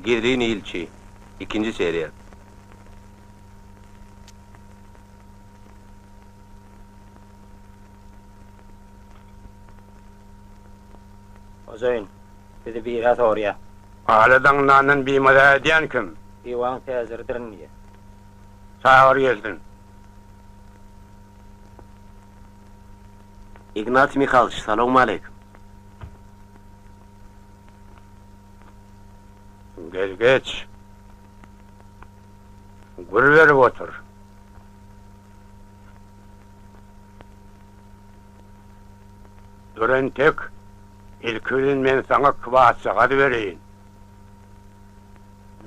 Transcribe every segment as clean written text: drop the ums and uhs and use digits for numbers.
Gizlin ilçi, ikinji seriýa. Hojaýyn, sizi biri-hä sorýa. Ala daňdandan bimaza edýän kim? Diwaň täjiridirin diýýä. Çagyr gelsin. Ignatiý Mihalyç, salowmaleýkim. Gel geç. Gür berip otur. Dur entek, ilki bilen men saňa kwasjagaz bereýin.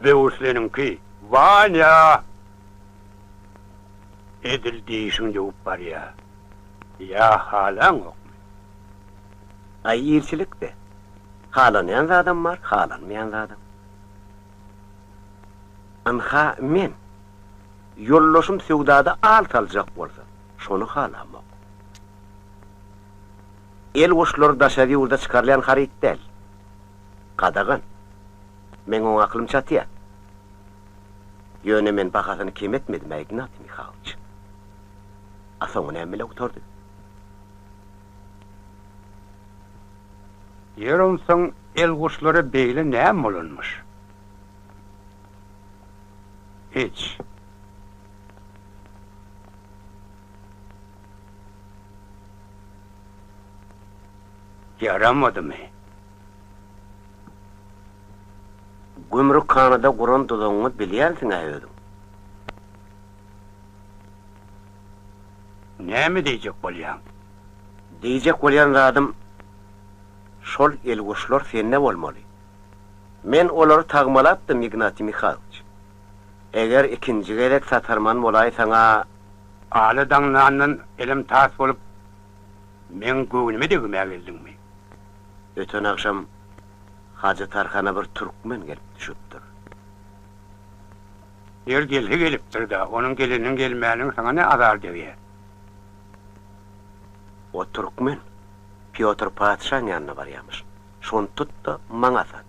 Böwürsleniňki, Wanýa! Edil dişiň döwüp barýa. Ýa halaňokmy? Aý ilçilik-de. Halanýan zadam bar, halanmaýan zadam. Ynha, men. Ýoldaşym söwdada al saljak bolsa, şony halamok. El goşlary daşary ýurda çykarylýan haryt däl. Gadagan. Meň oňa akylym çatýar. Ýöne men bahasyny kem etmedim-ä, Ignatiý Mihalyç. A soňy näme bile gutardy? Ýer onsoň elguşlara beýle näme bolanmyş? Hiç. Ýaramadymy? Gümrükhanada guran duzagyňy bilýänsiň-ä özüň. Näme diýjek bolýaň? Diýjek bolýan zadym, şol elguşlar sende bolmaly. Men olary tagmalapdym, Ignatiý Mihaýlyç. Eger ikinji gezek satarman bolaýsaň-a. Ala daňdandan elem-tas bolup, meň göwnüme degmä geldiňmi? Öten agşam Hajy Tarhana bir türkmen gelip düşüpdir. Ýer gelse gelipdir-dä, onuň geleniniň gelmäniniň saňa ne azar degýär? O türkmen Pýotr patyşaň ýanyna barýamyş. Şony tut-da, maňa sat.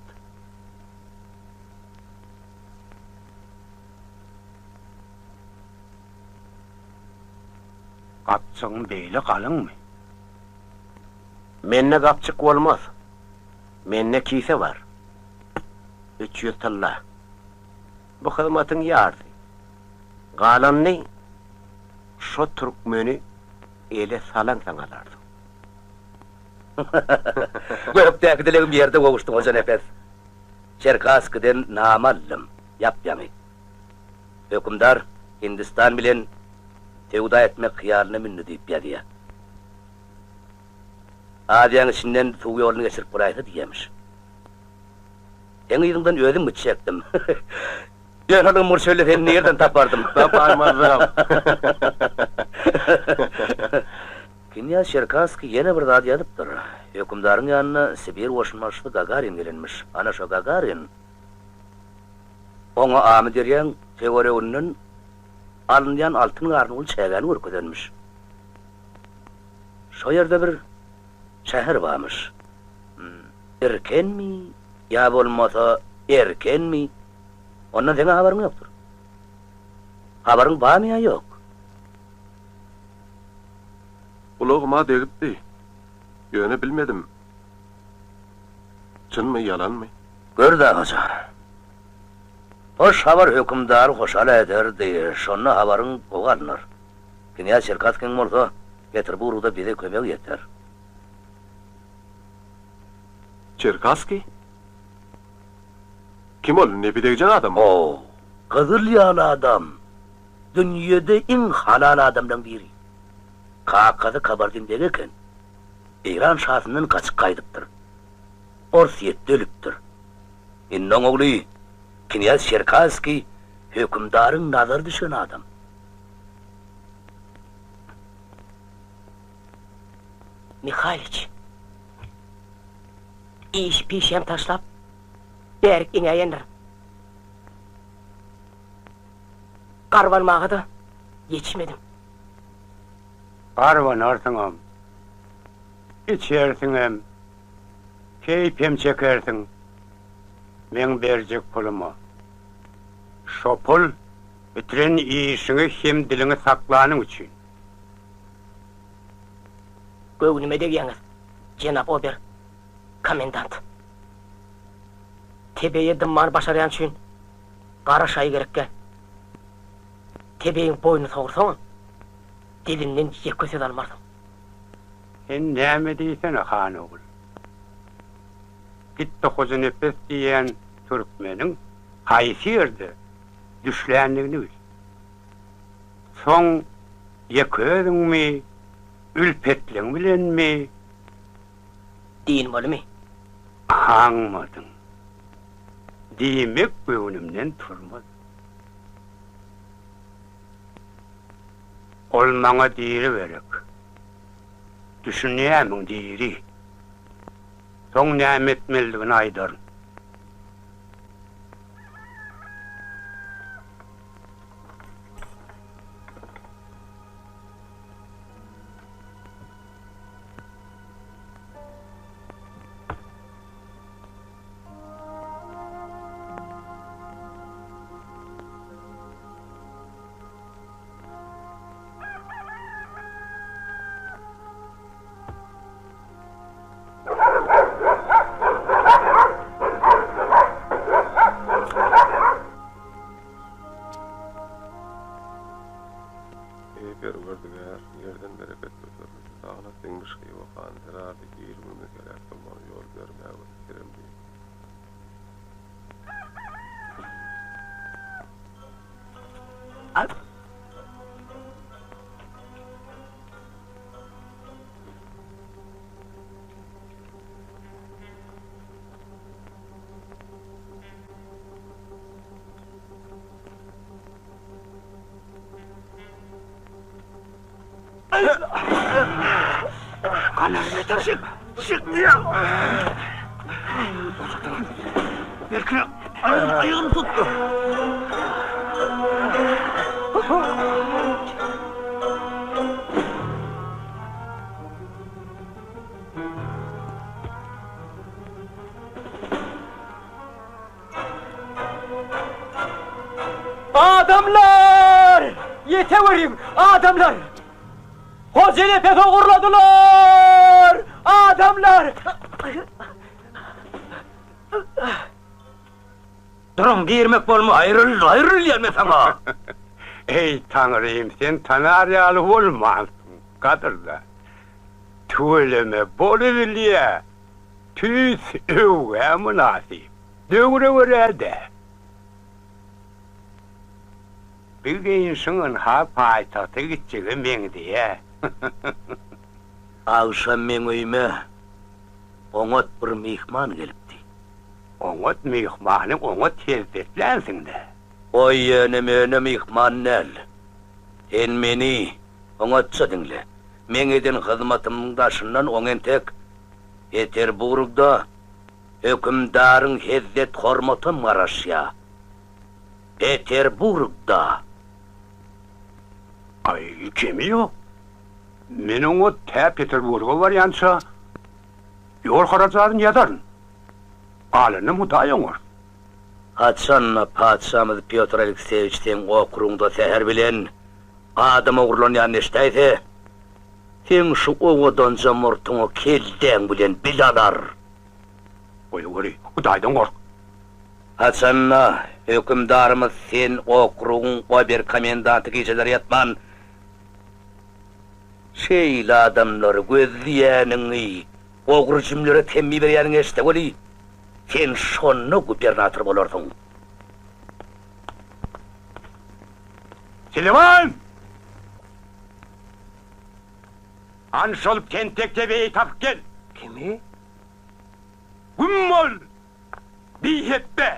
Gapjygyň beýle galyňmy? Mende gapjyk bolmaz. Mende kise bar. 300 tylla. Bu hyzmatyň ýarsy. Galanyny şo türkmeni ele salaňsaň alarsyň. Gökdäki dilegim ýerde gowuşdy, Hojanepes. Çerkasskiden nama aldym, ýap-ýaňy. Hökümdar Hindistan bilen söwda etmek hyýalyna mündi diýip ýazýar. Aziýaň içinden suw ýoluny geçirip bolaýsa diýýämiş. Seň yzyňdan özüm gitjekdim. Ýöne ol ymgyr çölde seni nirden tapardym? Tapaýmazdyňam. Knýaz Çerkasskiý ýene bir zat ýazypdyr. Hökümdaryň ýanyna Sibir goşunbaşysy Gagarin gelenmiş. Ana şo Gagarin oňa Amyderýaň töwereginden alynýan altyn garynguly çägäni görkezenmiş. Şo ýerde bir şäher barmyş. Irkenmi ýa bolmasa Erkenmi, ondan seň habaryň ýokdur. Habaryň barmy ýa ýok? Gulagyma degipdi, ýöne bilmedim, çynmy, ýalanmy? Gör-dä hoja. Hoş habar hökümdary hoşal ederdi, şonda habaryň gowy alnar. Knýaz Çerkasskiň bolsa Peterburgda bize kömegi ýeter. Çerkasskiý? Kim ol, nepi degjek adammy? O, gyzyl ýaly adam! Dünýede iň halal adamlaň biri. Kakasy kabardin begi eken. Eýran şasyndan gaçyp gaýdypdyr. Orsýetde ölüpdir. Indi oň ogly knýaz Çerkasskiý hökümdaryň nazary düşen adam. Mihaýlyç, iş-pişem taşlap, bärik eňäýendir. Garbanmaga-da ýetişmedim. Garbanarsyňam, içersiňem, keýp hem çekersiň. Meň berjek puluma. Şo pul bitiren işiňi hem diliňi saklanyň üçin. Göwnüme degýäňiz, jenap ober komendant. Tebeýe dymmany başarýan üçin gara şaýy gerekgä. Tebeýiň boýnuny sogursaňam, dilinden ýeke söz almarsyň. Sen näme diýsene, han ogul. Git-de Hojanepes diýýän türkmeniň haýsy ýerde düşländigini bil. Soň ýeke özüňmi, ülpetleň bilenmi? Dynmalymy? Aňmadyň. Diýmek göwnümden turmaz. Ol maňa diri gerek. Düşünýärmiň, diri. Soň näme etmelidigini aýdaryn. Eý, Perwerdigär, ýerden bereket göterildi, Sagyna siňmiş Hywa hany zerarly il-günümiz heläk bolmagyna ýol bermäge keremli. Adamlar! Ýeteweriň, adamlar! Hojanepesi ogurladylar! Adamlar! Duruň, girmek bolmaz. Aýryl, aýryl diýýän men saňa! Eý, Taňrym, sen tanar ýaly bolmansyň, gadyrdan. Tüweleme, bolubilýä. Tüýs öwgä mynasyp. Döwre görä-dä. Bir geýinşiň ynha paýtagta gitjege meňzeýä. Agşam meň öýüme oňat bir myhman gelipdi. Oňat myhmany oňat hezzetlänsiň-dä. Goý ýöne-möne myhman däl. Sen meni oňatja diňle. Meň eden hyzmatymyň daşyndan oň entek Peterburgda hökümdaryň hezzet-hormatam garaşýa. Peterburgda! Aý, kemi ýok. Men oňa tä Peterburga barýança ýol harajadyny ýazaryn. Galanyny Hudaý oňar. Haçan-da patyşamyz Pýotr Alekseýewiç seň okrugyňda säher bilen adam ogurlanýanyny eşidäýse, seň şu owadanja murtuňy kelläň bilen bil alar. Goýaweri, Hudaýdan gork. Haçan-da hökümdarymyz sen okrugyň ober-komendanty gijeler ýatman, şeýle adamlary gözleýäniňi, ogry-jümlere temmi berýäniňi eşitse weli, sen şonda gubernator bolarsyň. Siliwan! Hany şol tentek tebeýi tapyp gel! Kimi? Güm bol! Bihepbe!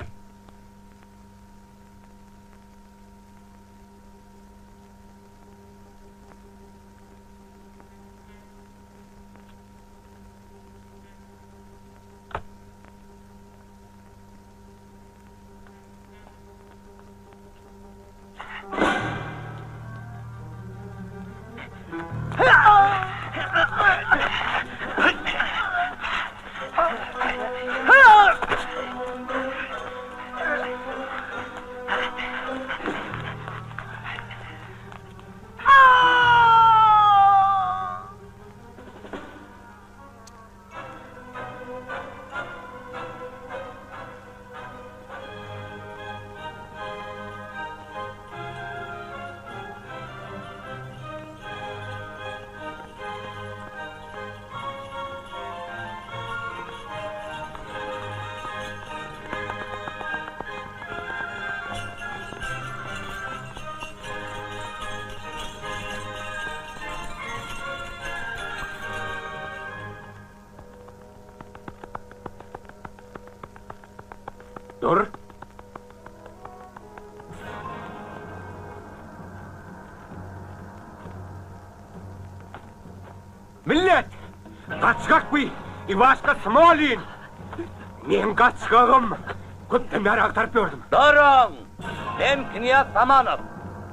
Dur. Millet! Gaçgak bu! Iwaşka Smolin! Meň gaçgagym! Köpden bäri agtaryp ýördüm. Duruň! Men knýaz Samanow.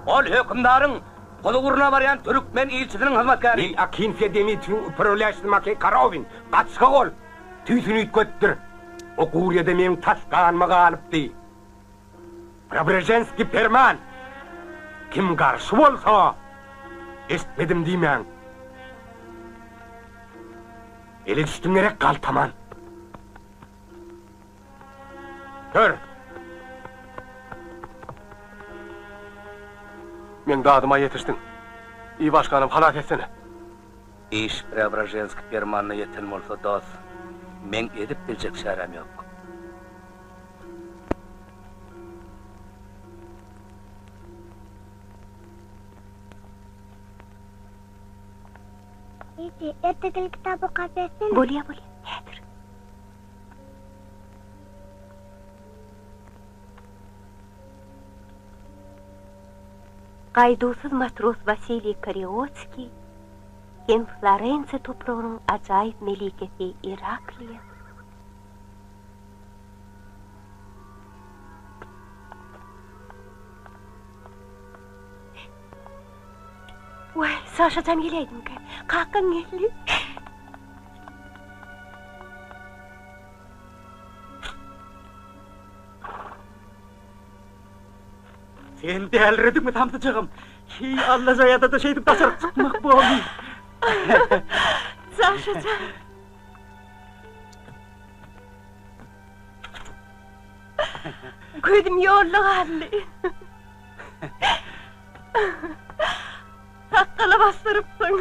Ol hökümdaryň huzuryna barýan türkmen ilçisiniň hyzmatkäri. Men Akinfiýa Demitiniň uprowlýaşysy Makeý Korowin. Gaçgak ol! Tüýsüni üýtgetdir. O guryýede meň tas ganyma galypdy. Preobraženskiý perman! Kim garşy bolsa, eşitmedim diýmäň. Ele düşdüm gerek galtaman. Dur! Meň dadyma ýetişdiň. Iwaşkanam halas etsene. Iş Preobraženskiý permanyna ýeten bolsa, dos, meň edip biljek çäräm ýok. Eje, ertekili kitap okap bersene. Bolýa, bolýa, häzir. Gaýduwsyz matros Wasiliý Kariotskiý hem Florensiýa topragynyň ajaýyp melikesi Irakliýa. Waý, Saşa jan geläýdimikä? Kakaň geldi. Sen dälirediňmi samsyjagym? Heý, Alla jaýada-da şeýdip daşaryk çykmak bormy? Saşa jan. Gözüm ýolda galdy. Sakgala basdyrypsyň.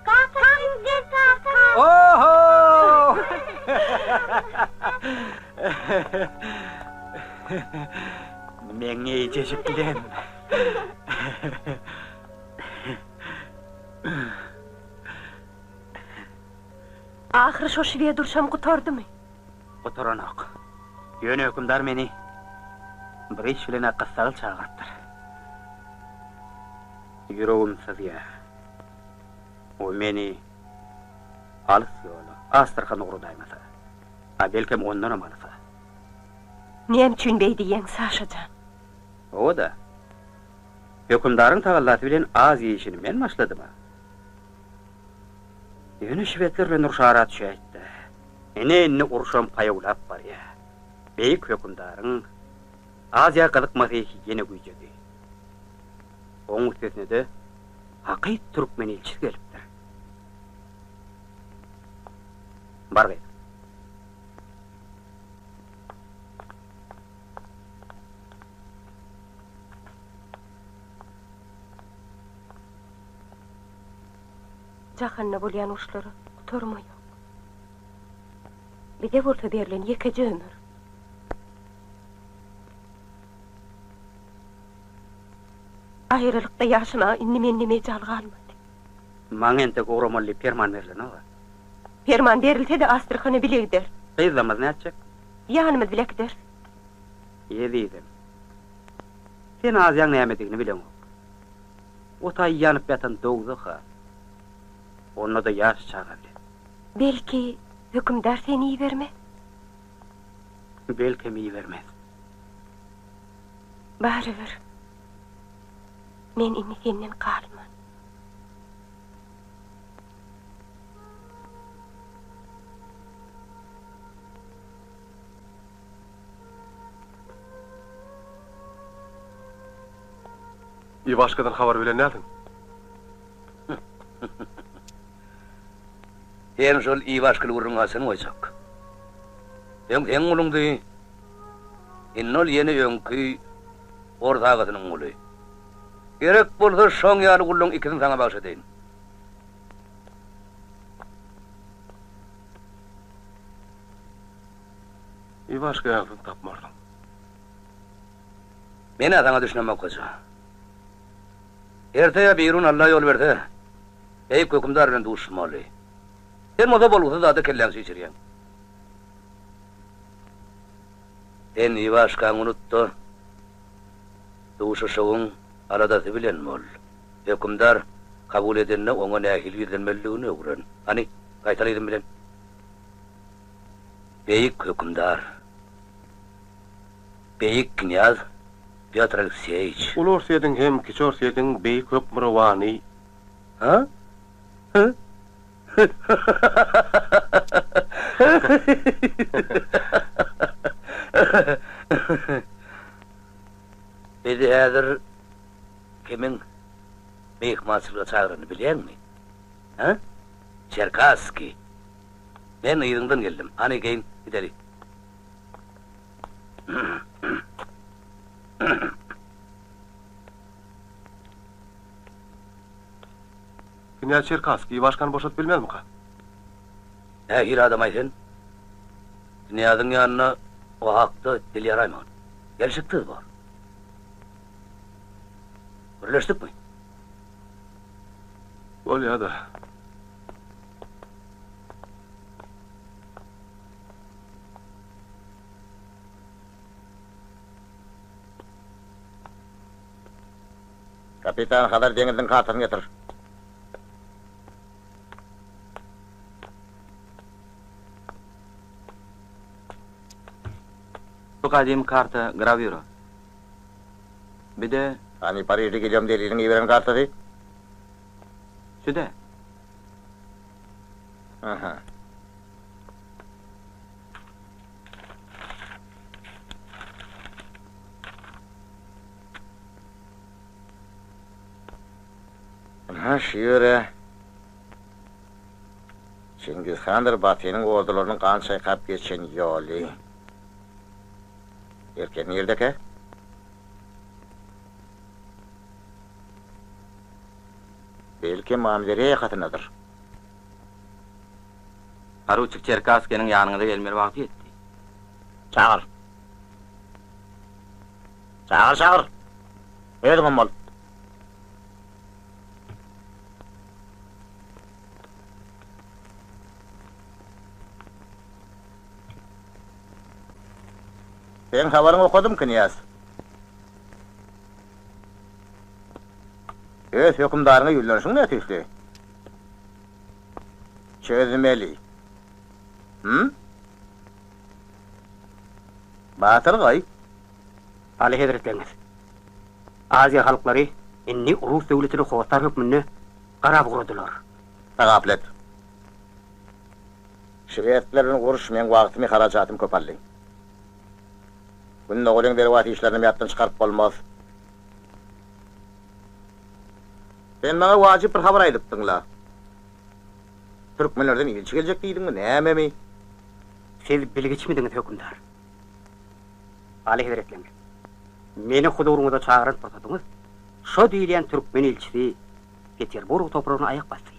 Kakam gel kaka. Oho! Meň eýjejiklem. Ahyry şo şwed urşam gutardymy? Gutaranok. Ýöne hökümdar meni bir iş bilen-ä gyssagal çagyrypdyr. Ýüregim syzýar. O meni alys ýola, Astrahan ugradaýmasa. A belkem ondanam alysa. Näme üçin beý diýýäň, Saşa jan? Hawa-da. Hökümdaryň tagallasy bilen Aziýa işini men başladym-a. Ýöne şwedler bilen uruş ara düşäýtdi. Ine indi urşam paýawlap barýar. Beýik hökümdaryň Aziýa gyzykmasy ýene güýjedi. Oň üstesine-de hakyt türkmen ilçisi gelipdir. Bar gyz. Jahanda bolýan uruşlara gutarma ýok. Bize bolsa berlen ýekeje ömür. Aýralykda ýaşamaga indi mende mejal galmady. Maňa entek ugramaly diýip perman berlenok-a. Perman berilse-de Astrahana bile gideris. Gyzlamyz nätjek? Ýanymyz bile gideris. Ezizim. Sen Aziýaň nämedigini bileňok. O taý ýanyp ýatan dowzah-a. Onda-da ýaş çaga bilen. Belki, hökümdar seni ibermez? Belkem ibermez. Barybir, men indi senden galman. Iwaşkadan habar bilen nädiň? Sen şol Iwaşkaly gürrüňi haçan goýjak? Öň seň guluňdy, indi ol ýene öňki ors agasynyň guly. Gerek bolsa şoň ýaly gullaň ikisini saňa bagyş edeýin. Iwaşka ýalysyny tapmarsyň. Men-ä saňa düşünemok goja. Erte ýa birigün Alla ýol berse, beýik hökümdar bilen duşuşmaly. Sen bolsa bolgusyz zada kelläňi çişirýäň. Sen Iwaşkaňy unut-da, duşuşygyň aladasy bilen bol. Hökümdar kabul edende oňa nähili ýüzlenmelidigini öwren. Hany, gaýtala yzym bilen. Beýik hökümdar! Beýik knýaz Pýotr Alekseýewiç! Uly Orsýetiň hem Kiçi Orsýetiň beýik hökmürowany. Ha? Bizi häzir kimiň myhmançylyga çagyranyny bilýäňmi? Hä? Çerkasskiý. Men yzyňdan geldim. Hany, geýin, gideli. Knýaz Çerkasskiý Iwaşkany boşadyp bilmezmika? Nähili adam-aý sen? Knýazyň ýanynda o hakda dil ýaraýmagyn. Gelşiksiz bor. Gürleşdikmi? Bolýa-da. Kapitan, Hazar deňiziniň kartasyny getir. Bu gadymy karta grawýura. Bir-de. Hany Parižde Gilýom Deliliň iberen kartasy? Şu-da. Aha. Ynha, şu ýere Çingiz handyr Batynyň ordularynyň gan çaýkap geçen ýoly. Erkek nirdekä? Belkem, Amyderýa ýakasyndadyr. Poruçik Çerkasskiniň ýanyňyza gelmeli wagty ýetdi. Çagyr. Çagyr, çagyr! Özüňem bol. Seň habaryňy okadym, knýaz. Öz hökümdaryňa ýüzlenişiň nätüýsli? Çözmeli. Hüm? Batyrgaý. Aly hezretleriňiz, Aziýa halklary indi rus döwletine hossar hökmünde garap ugradylar. Tagapyl et. Şwedler bilen uruş meň wagtymy, harajatymy köp aldy. Gündogaryň derwat işlerinem ýatdan çykaryp bolmaz. Sen maňa wajyp bir habar aýdypdyň-la. Türkmenlerden ilçi geljek diýdiňmi, nämemi? Siz bilgiçmidiňiz, hökümdar? Aly hezretleňiz, meni huzuryňyza çagyran pursatyňyz şo diýilýän türkmen ilçisi Peterburg topragyna aýak basdy.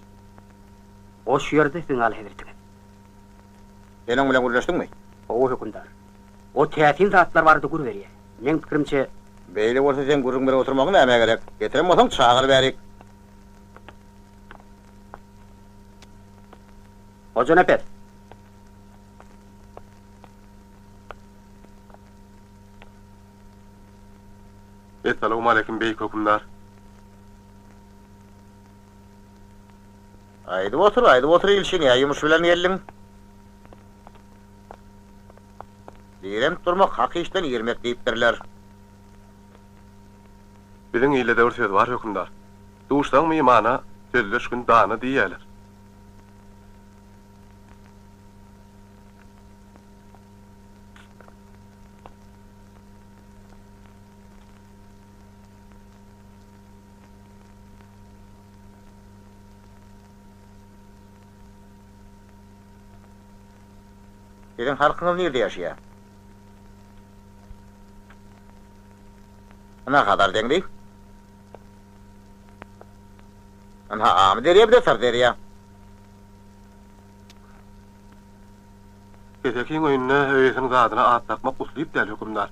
O şu ýerde siziň aly hezretiňiz. Sen oň bilen gürleşdiňmi? Hawa, hökümdar. O täsin zatlar barada gür berýär. Meň pikirimçe. Beýle bolsa seň gürrüň berip oturmagyň nämä gerek? Getiren bolsaň çagyr bärik. Hojanepes! Essalawmaleýkim, beýik hökümdar! Aýdyp otur, aýdyp otur, ilçi, nä ýumuş bilen geldiň? Direnip durmak hak işden irmek diýipdirler. Biziň ilde-de bir söz bar, hökümdar. Duşsaň mymana, sözleşgin dana diýýärler. Siziň halkyňyz nirde ýaşaýar? Ynha Hazar deňzi. Ynha Amyderýa bir-de Syrderýa. Kesekiň öýünde öýesiniň zadyna at dakmak uslyp däl, hökümdar.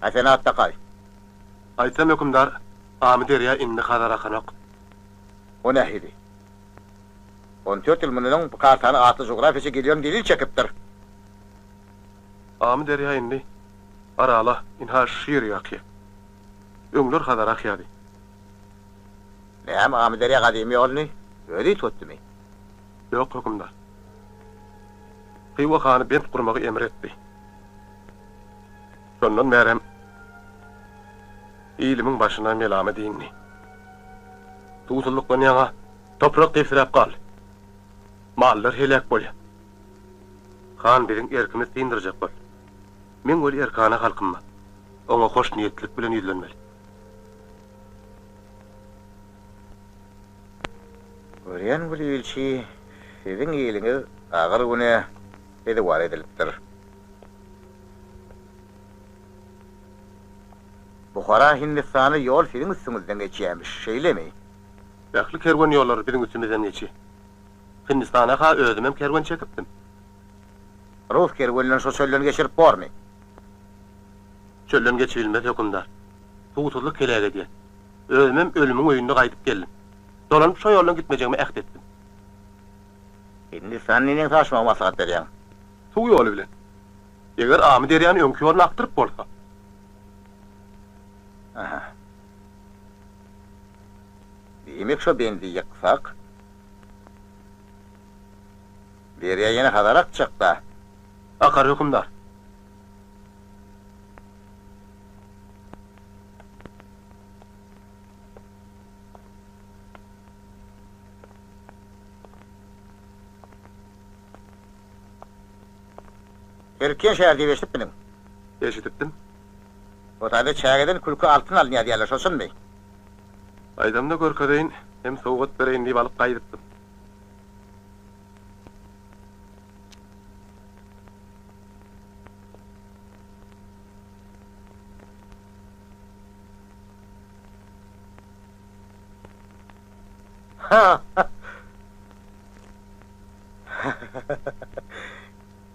A sen at dakaý. Aýtsam, hökümdar, Amyderýa indi Hazar akanok. O nähili? On dört ýyl mundan öň bu kartany atly jugrafiýaçy Gilýom Delil çekipdir. Amyderýa indi Arala, ynha şu ýerik akýa. Öňler Hazara akýady. Näme, Amyderýa gadymy ýoluny özi üýtgetdimi? Ýok, hökümdar. Hywa hany bent gurmagy emr etdi. Şondan bärem ilimiň başyna melamat indi. Suwsuzlykdan ýaňa toprak debsiräp galdy. Mallar heläk bolýar. Han biziň erkimizi syndyrjak boldy. Men weli erkana halkym bar. Oňa hoşniýetlilik bilen ýüzlenmeli. Görýän weli ilçi, siziň iliňiz agyr güne sezewar edilipdir. Buhara Hindistana ýol siziň üstüňizden geçýämiş, şeýlemi? Ähli kerwen ýollary biziň üstümizden geçýär. Hindistana-ha özümem kerwen çekipdim. Rus kerwenlerini şo çölden geçirip bormy? Çölden geçibilmez, hökümdar. Suwsuzlyk heläk edýär. Özümem ölümiň öýünde gaýdyp geldim. Dolanyp şo ýoldan gitmejegime äht etdim. Hindistany neneň taşmagy maslahat berýäň? Suw ýoly bilen. Eger Amyderýany öňki ýoluna akdyryp bolsa. Aha. Diýmek şo bendi ýyksak, derýa ýene Hazara akjak-da. Akar, hökümdar. Erken şäher diýip eşidipmidiň? Eşidipdim. O taýda çägeden külke altyn alynýar diýýärler, şo çynmy? Aýdamda görkezeýin, hem sowgat bereýin diýip alyp gaýdypdym.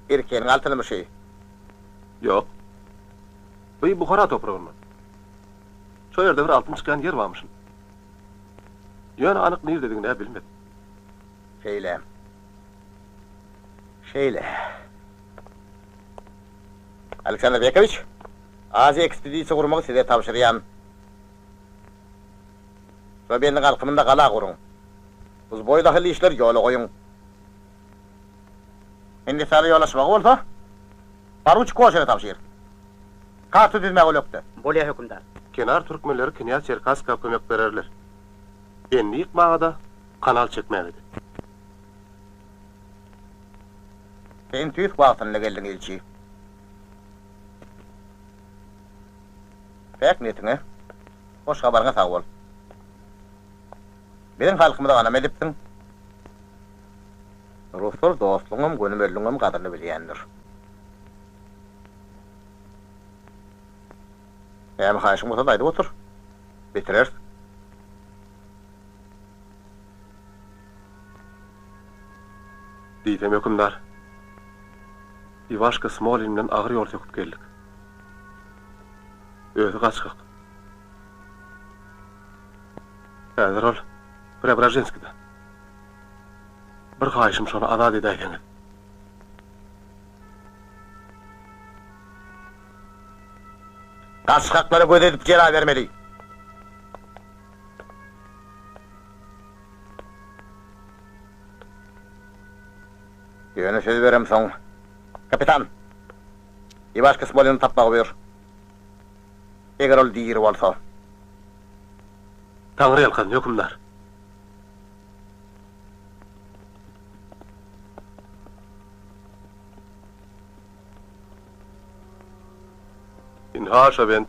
Irkeniň altynymy şy? Ýok. Bu Buhara topragyndan. Şo ýerde bir altyn çykýan ýer barmyşyn. Ýöne anyk nirdedigini-ä bilmedim. Şeýle. Şeýle. Aleksandr Bekowiç, Aziýa ekspedisiýa gurmagy size tabşyrýan. Şo bendiň alkymynda gala guruň. Uzboý dahylly işleri ýola goýuň. Hindistana ýol açmagy bolsa, poruçik Koşere tabşyr. Karta düzmäge ol ökde. Bolýa hökümdar. Kenar türkmenleri knýaz Çerkasska kömek bererler. Bendi ýykmaga-da, kanal çekmäge-de. Sen tüýs wagtynda geldiň ilçi. Päk niýetiňe, hoş habaryňa sag bol. Biziň halkymyza ganam edipsiň. Ruslar dostlugyňam, gönümelligiňem gadyryny bilýändir. Näme haýyşyň bolsa-da aýdyp otur. Bitireris. Diýsem, hökümdar, Iwaşka Smolin bilen agyr ýol söküp geldik. Özi gaçgak. Häzir ol Preobraženskide. Bir haýyşym şony azat edäýseňiz. Gaçgaklara göz edip jeza bermeli. Ýöne söz beremsoň, kapitan, Iwaşka Smolini tapmagy buýur. Eger ol diri bolsa. Taňry ýalkasyn, hökümdar. Ynha şo bent.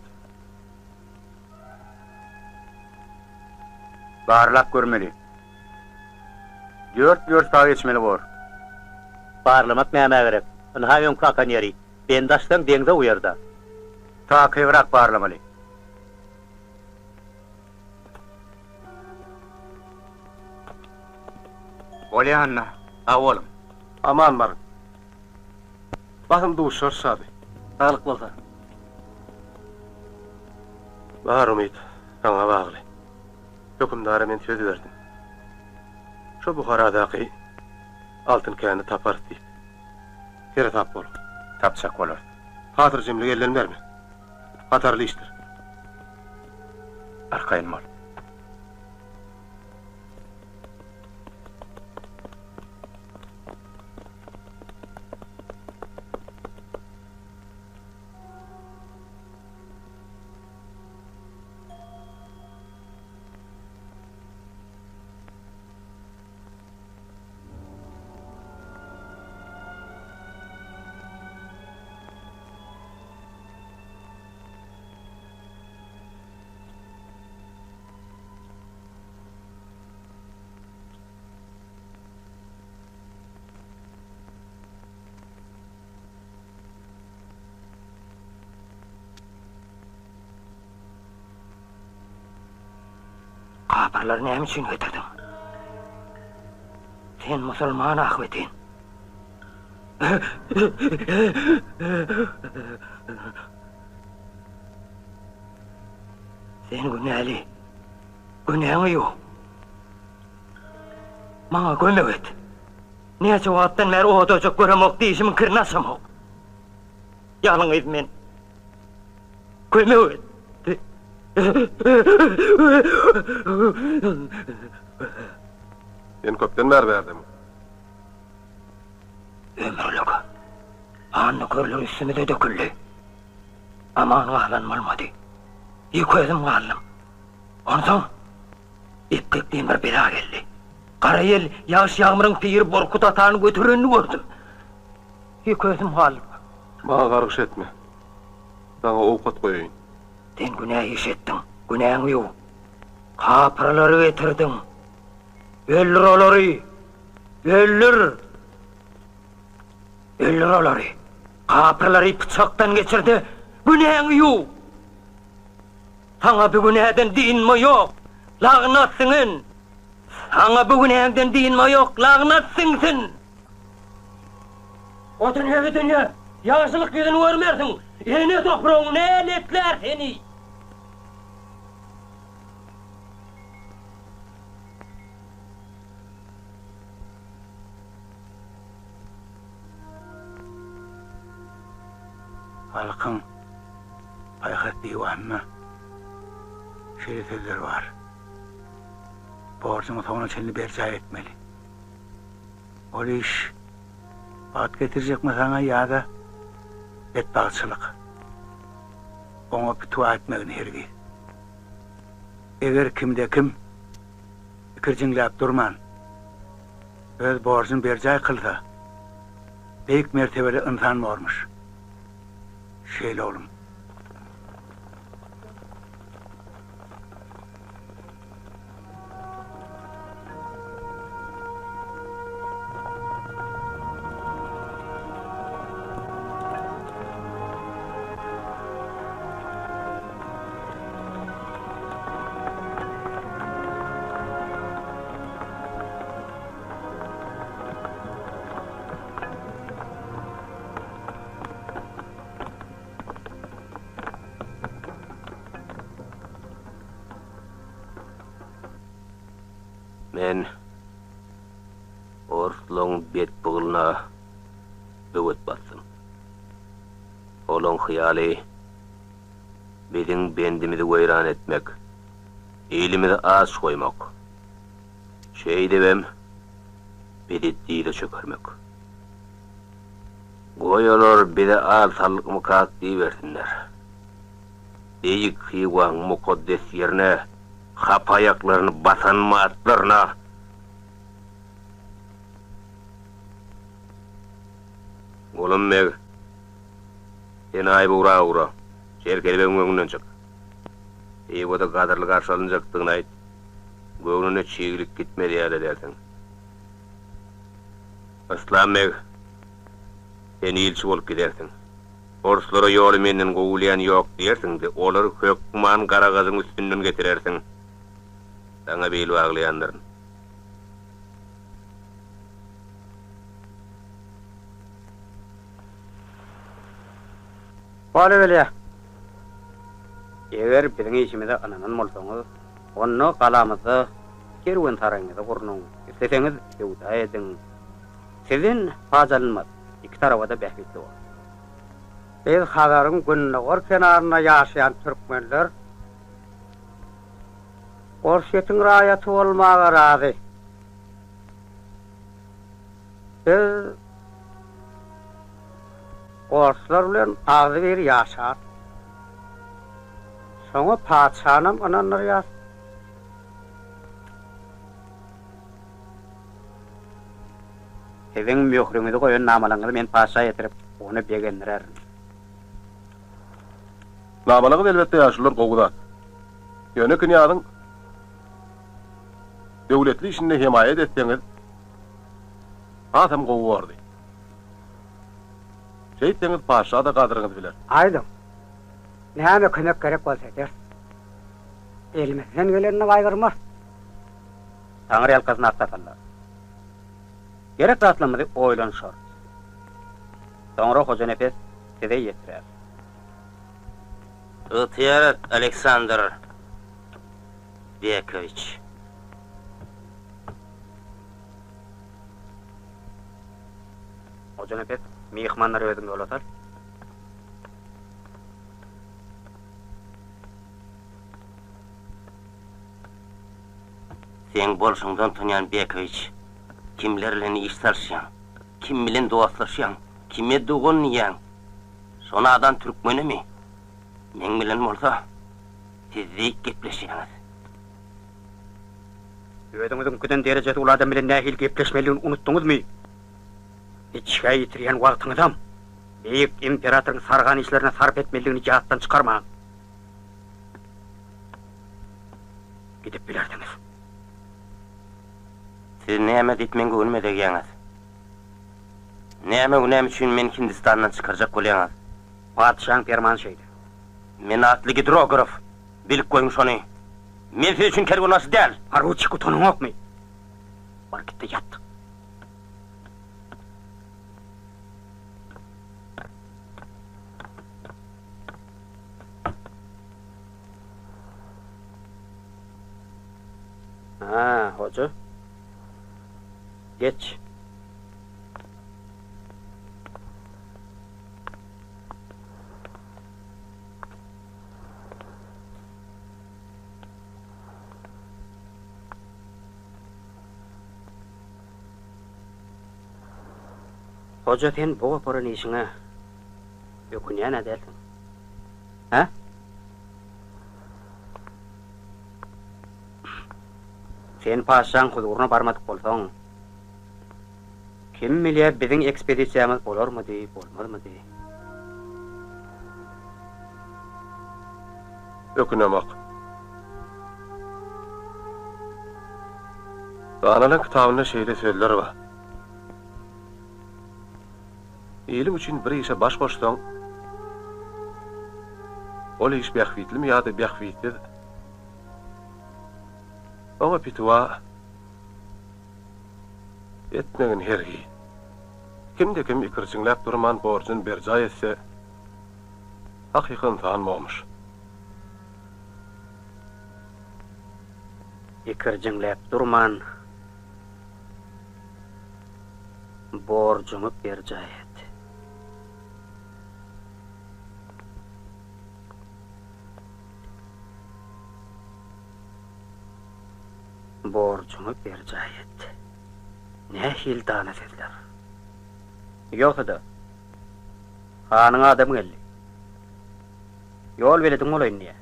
Barlap görmeli. Dört wýorsta geçmeli bor. Barlamak nämä gerek? Ynha öňki akan ýeri. Bendi açsaň deňze guýar-da. Takygrak barlamaly. Bolýa Anna. Sag boluň. Aman baryň. Basym duşarys Şady. Saglyk bolsa. Bar umyt saňa bagly. Hökümdara men söz berdim. Şo Buharadaky altyn käni taparys diýip. Seresap boluň. Tapjak bolarys. Hatyrjemlik elden berme. Hatarly işdir. Arkaýyn bol. Kapyrlary näme üçin getirdiň? Sen musulman ahbetin. Sen günäli. Günäňi ýuw. Maňa kömek et. Näçe wagtdan bäri odajyk göremok, dişimiň kirini açamok. Ýalňyz men. Kömek et. Sen köpden bäri bärdemi? Ömürlik. Annakörler üstümize döküldi. Aman galan bolmady. Ýeke özüm galdym. Onsoň epgek diýen bir bela geldi. Gara ýel, ýagyş-ýagmyryň piri Borkut atany göterenini gördüm. Ýeke özüm galdym. Maňa gargyş etme. Saňa owkat goýaýyn. Sen günä iş etdiň, günäňi ýuw. Kapyrlary getirdiň. Öldür olary! Öldür! Öldür olary! Kapyrlary pyçakdan geçir-de, günäňi ýuw! Saňa bu günäden dynma ýok, lagnat siňen! Saňa bu günäňden dynma ýok, lagnat siňsin! O dünýe bu dünýe, ýagşylyk ýüzüni görmersiň, ene topragyň näletlär seni! Halkyň paýhas diwanynda şeýle sözler bar, Borjuňy soňuna çenli berjaý etmeli. Ol iş bagt getirjekmi saňa ýa-da betbagtçylyk? Oňa pitiwa etmegin hergiz. Eger kimde-kim ikirjiňläp durman, öz borjuny berjaý kylsa, beýik mertebeli ynsan bormuş. Şeýle oglum. Men orslaň bet pygylyna böwet basdym. Olaň hyýaly biziň bendimizi weýran etmek, ilimizi aç goýmak, şeýdibem bizi dyza çökermek. Goý olar bize al salykmykak diýibersinler. Beýik Hywaň mukaddes ýerine hapa aýaklaryny basan matlaryna Gulam beg, sen Aýbugra ugra, Çerkez begiň öňünden çyk. Hywada gadyrly garşy alynjakdygyny aýt. Göwnüne çiglik gitmez ýaly edersiň. Yslam beg, sen ilçi bolup gidersiň. Orslara ýoly menden gowy bilýän ýok diýersiň-de, olary hökman Garagajyň üstünden getirersiň. Saňa bil baglaýandyryn. Bolubilýär. Eger biziň işimize ynanan bolsaňyz, onda galamyzda kerwensaraýyňyzy gurnuň, isleseňiz söwda ediň. Sizden paç alynmaz, iki taraba-da bähbitli bolar. Biz Hazaryň gündogar kenarynda ýaşaýan türkmenler Orsýetiň raýaty bolmaga razy. Biz orslar bilen agzybir ýaşarys. Şoňa patyşanam ynandyrýas. Siziň möhrüňizi goýan namalaryňyzy men patyşa ýetirip, ony begendirerin. Namalaňyz elbetde ýaşulular gowy zat. Ýöne knýazyň döwletli işinde hemaýat etseňiz hasam gowy bordy. Şeýtseňiz patyşa-da gadryňyzy biler. Aýdyň, näme kömek gerek bolsa ederis. Elimizden gelenini gaýgyrmarys. Taňry ýalkasyn aksakgallar. Gerek zatlarymyzy oýlanyşarys. Soňra Hojanepes size ýetirer. Ygtyýar et, Aleksandr Bekowiç. Hojanepes, myhmanlary özüň ýola sal. Seň bolşuňdan utanýan Bekowiç. Kimler bilen iş salyşýaň? Kim bilen dostlaşýaň? Kime dogan diýýäň? Şo nadan türkmenemi? Meň bilen bolsa siz beýik gepleşýäňiz. Özüňiziňkiden derejesi uly adam bilen nähili gepleşmelidigini unutdyňyzmy? Içgä ýitirýän wagtyňyzam beýik imperatoryň sargan işlerine sarp etmelidigini ýatdan çykarmaň. Gidip bilersiňiz. Siz näme diýip meň göwnüme degýäňiz? Näme günäm üçin meni Hindistandan çykarjak bolýaňyz? Patyşaň permany şeýle. Men atly gidrograf, bilip goýuň şony. Men siz üçin kerwenbaşy däl! Poruçik utanyňokmy? Bar git-de ýat. Ha, hoja. Geç. Hoja sen bu goparan işiňe ökünýän-ä dälsiň. Hä? Sen patyşaň huzuryna barmadyk bolsaň, kim bilýär biziň ekspedisiýamyz bolarmydy, bolmazmydy? Ökünemok. Danalyň kitabynda şeýle sözler bar. Iliň üçin bir işe baş goşsaň, ol iş bähbitlimi ýa-da bähbitsiz, oňa pitiwa etmegin hergiz. Kimde-kim ikirjiňläp durman borjuny berjaý etse, hakyky ynsan bormuş. Ikirjiňläp durman Borjuňy berjaý et. Borjuňy berjaý et. Nähili dana sözler. Ýogsa-da, hanyň adamy geldi. Ýol belediň bolaýyn diýýär.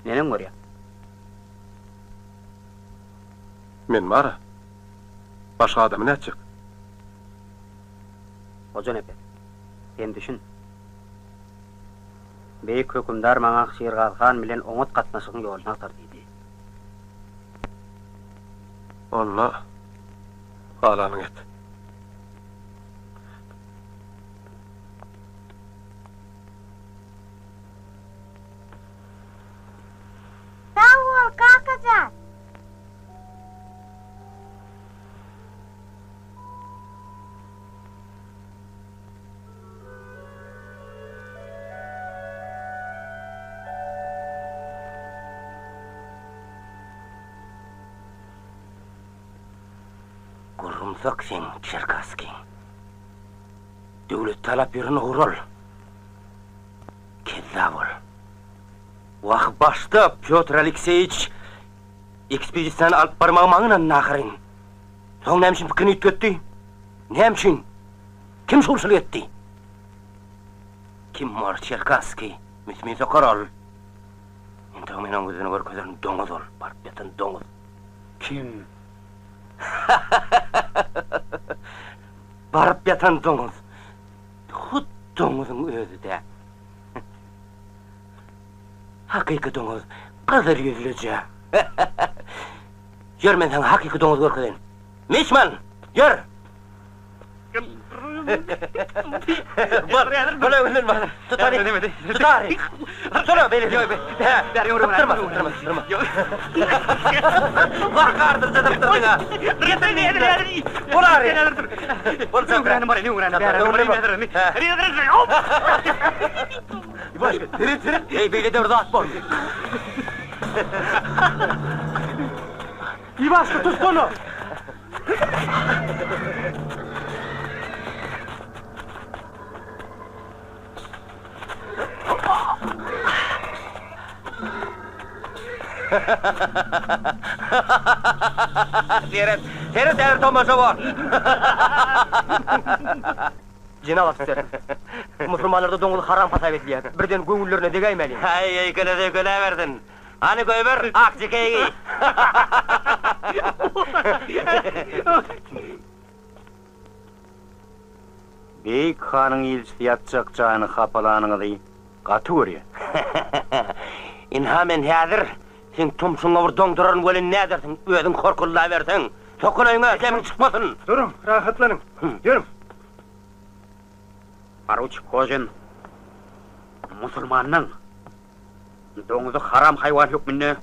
Neneň görýäň? Men bar-a. Başga adamy nätjek? Hojanepes, sen düşün. Beýik hökümdar maňa Şirgazy han bilen oňat gatnaşygyň ýoluny agtar diýdi. Onda galanyňy et. Sag bol, kaka jan! Gurrumsak sen, Çerkasskiň. Döwlet talap ýören ogry ol. Kezzap ol. Wah, başda Pýotr Alekseýiç ekspedisiýany alyp barmagy maňa ynandy ahyryn. Soň näme üçin pikirini üýtgetdi? Näme üçin? Kim şugulçylyk etdi? Kim ol Çerkasskiý? Müsmin sokar ol. Entek men oň ýüzüni görkezerin, doňuz ol, baryp ýatan doňuz. Kim? Baryp ýatan doňuz. Hut doňuzyň özi-dä. Hakyky doňuz, gyzyl ýüzlüje. Ýör men saňa hakyky doňuzy görkezeýin. Miçman, ýör! Bol, bol öňünden bol. Tutary, tutary. Tutsana beýle. Sypdyrma, sypdyrma, sypdyrma. Wah, gardyrja sypdyrdyň-a. Getir diýdim. Bol ary. Bol çapra. Başga, seret, seret. Eý, beýle-de bir zat bormy? Iwaşka, tutsana! Seret, seret häzir tomaşa bor. Jenap ofiser, musulmanlarda doňuz haram hasap edilýär. Birden göwünlerine degäýmäliň. Häý, öýkele söýkeläbersin. Hany goýber, akja keýigi. Beýik hanyň ilçisi ýatjak jaýyny hapalanyňyzy gaty görýän. Ynha men häzir seň tumşugyňa bir doňduraryn welin nädersiň, özüň horkullaberseň. Sokun öýüňe, demiň çykmasyn. Duruň, rahatlanyň. Ýörüň. Poruçik Kožin musulmanlaň doňuzy haram haýwan hökmünde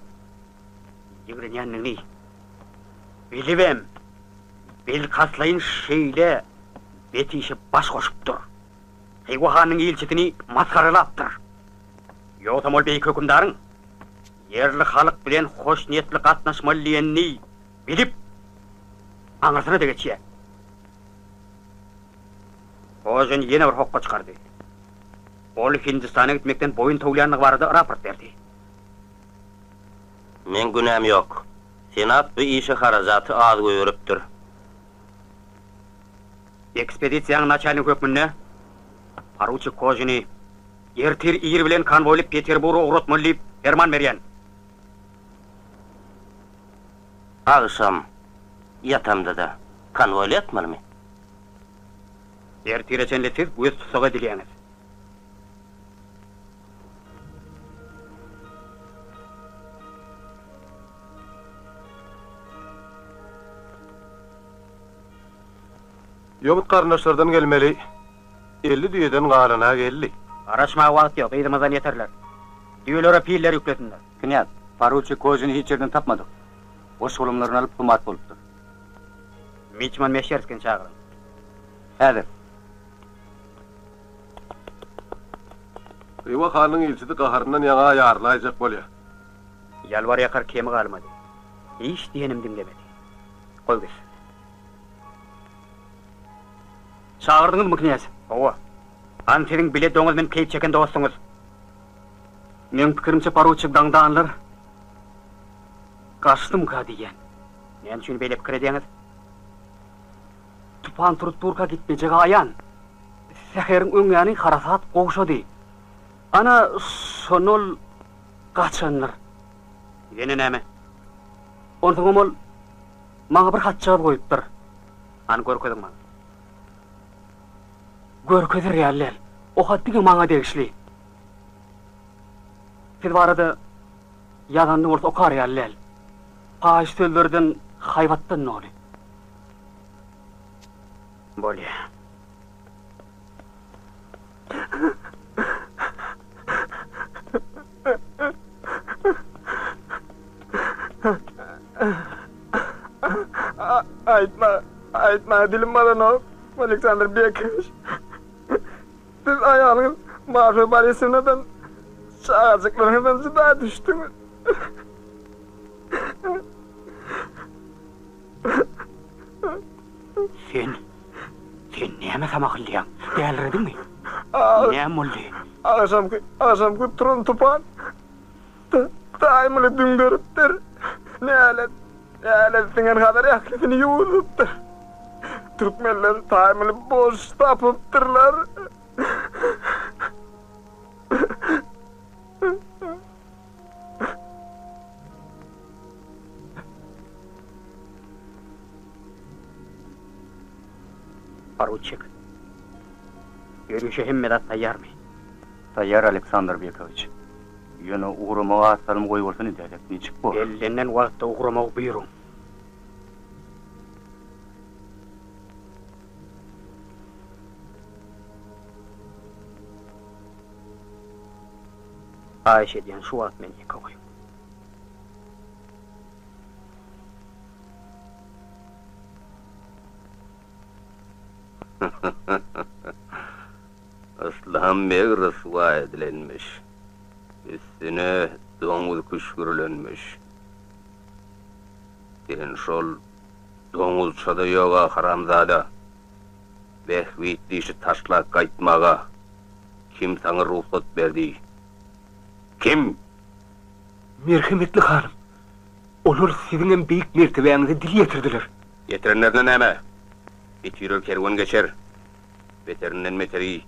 ýigrenýändigini bilibem, bilkastlaýyn şeýle bet işe baş goşupdyr. Hywa hanynyň ilçisini masgaralapdyr. Ýogsam ol beýik hökümdaryň ýerli halk bilen hoşniýetli gatnaşmaly diýenini bilip, aňyrsyna-da geçýär. Hojan ýene bir hokga çykardy. Ol Hindistana gitmekden boýun towlaýandygy barada raport berdi. Meň günäm ýok. Senat bu işe harajaty az goýberipdir. Ekspedisiýanyň naçalnigi hökmünde poruçik Kožini ertir ir bilen konwoýly Peterburga ugratmaly diýip perman berýän. Agşam ýatamda-da konwoýly ýatmalymy? Ertire çenli siz göz tussag edilýäňiz. Ýomut garyndaşlardan gelmeli 50 düýeden galana geldi. Garaşmaga wagt ýok, yzymyzdan ýeterler. Düýelere piller ýüklesinler. Knýaz, poruçik Kožini hiç ýerden tapmadyk. Goş-golamlaryny alyp humat bolupdyr. Miçman Meşerskini çagyryň. Häzir. Hywa hanynyň ilçisi gaharyndan ýaňa ýarylaýjak bolýar. Ýalbar-ýakar kemi galmady. Hiç diýenim diňlemedi. Goý gitsin. Çagyrdyňyzmy, knýaz? Hawa. Hany siziň bile doňuz münüp keýp çeken dostuňyz? Meň pikirimçe poruçik daňdanlar gaçdymyka diýýän. Näme üçin beýle pikir edýäňiz? Tupan turup durka gitmejegi aýan. Säheriň öň ýany harasat gowşady. Ana, şonda ol gaçandyr. Ýene näme? Onsoňam ol maňa bir hatjagaz goýupdyr. Hany görkeziň maňa. Görkezer ýaly däl. O hat diňe maňa degişli. Siz barada ýazanyny bolsa okar ýaly däl. Paýyş sözlerden, haýbatdan doly. Bolýa. Aýtma, aýtmaga dilim baranok, Aleksandr Bekowiç. Siz aýalyňyz Marfa Borisownadan, çagajyklaryňyzdan jyda düşdüňiz. Sen. Sen näme samahyllaýaň? Dälirediňmi? Näme boldy? Agşamky, agşamky turan tupan Taýmyly düňderipdir. Nälet, nälet siňen Hazar ählisini ýuwudypdyr. Türkmenler Taýmyly boş tapypdyrlar. Poruçik, ýörişe hemme zat taýýarmy? Taýýar, Aleksandr Bekowiç. Ýöne ugramagy az salym goýbolsun edäýsek niçik bor? Bellenen wagtda ugramagy buýruň. Haýyş edýän, şu wagt meni ýeke goýuň. Yslam beg ryswa edilenmiş. Üstüne doňuz küşgürilenmiş. Sen şol doňuzça-da ýog-a, haramzada. Bähbitli işi taşlap gaýtmaga kim saňa rugsat berdi? Kim? Merhemetli hanym, olar siziňem beýik mertebäňize dil ýetirdiler. Ýetirenlerine näme? It ýürer kerwen geçer. Beterinden beteri.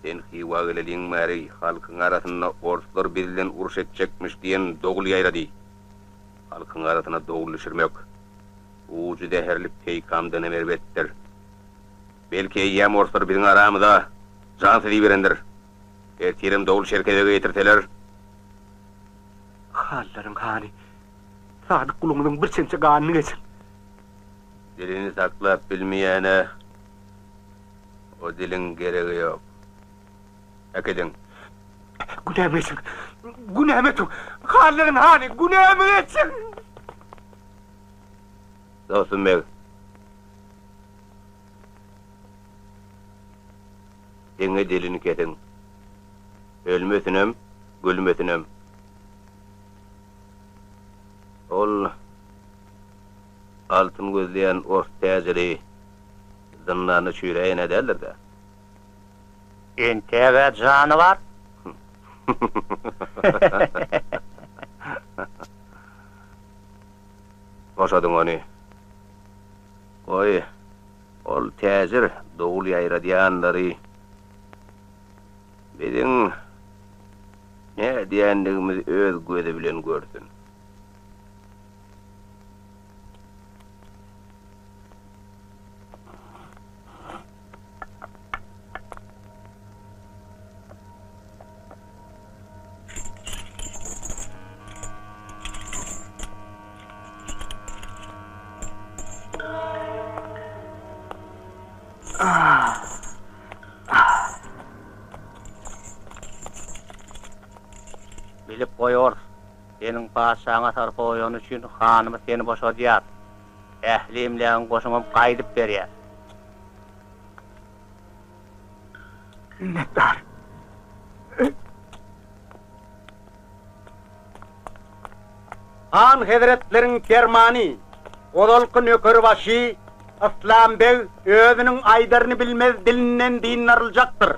Sen Hywa geleliň bäri halkyň arasynda orslar biz bilen uruş etjekmiş diýen dowul ýaýrady. Halkyň arasyna dowul düşürmek, ujy zäherli peýkamdanam erbetdir. Belki eýýäm orslar biziň aramyza jansyz iberendir. Ertirem dowul Çerkezege ýetirseler. Hanlaryň hany, sadyk guluňyzyň bir çemçe ganyny geçiň. Dilini saklap bilmeýäne o diliň geregi ýok. Äkidiň. Günämi geçiň. Günämi ötüň. Hanlaryň hany, günämi geçiň. Dostum beg. Diňe dilini kesiň. Ölmesinem, gülmesinem. Ol altyn gözleýän ors täjiri zyndanda çüýräýen-ä däldir-dä? Entäg-ä jany bar. Boşadyň ony. Goý, ol täjir dowul ýaýradýanlary biziň nädýändigimizi öz gözi bilen görsün. Bilip goý ors, seniň patyşaňa sarpa goýany üçin hanymyz seni boşadýar. Ähli emlägiň goşuňam gaýdyp berýär. Minnetdar. Han hezretleriň permany, ozalky nökerbaşy Yslam beg özüniň aýdaryny bilmez dilinden dyndaryljakdyr.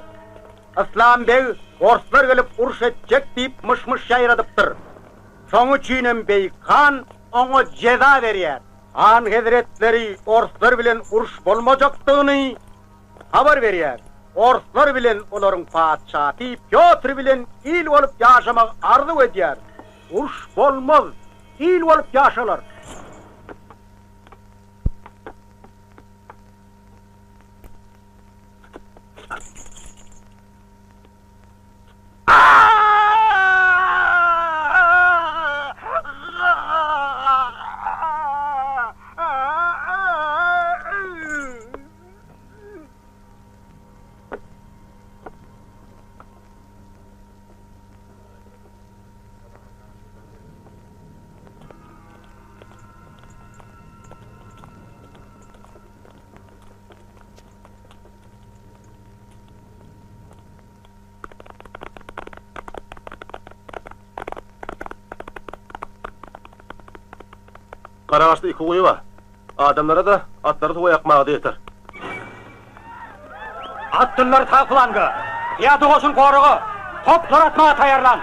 Yslam beg orslar gelip uruş etjek diýip myş-myş ýaýradypdyr. Şoň üçinem beýik han oňa jeza berýär. Han hezretleri orslar bilen uruş bolmajakdygyny habar berýär. Orslar bilen olaryň patyşasy Pýotr bilen il bolup ýaşamagy arzuw edýär. Uruş bolmaz, il bolup ýaşalar. Garagaçda iki guýy bar. Adamlara-da, atlara suwa ýakmaga-da ýeter. Atlylar sag flanga, pyýada goşun goraga, toplar atmaga taýýarlaň!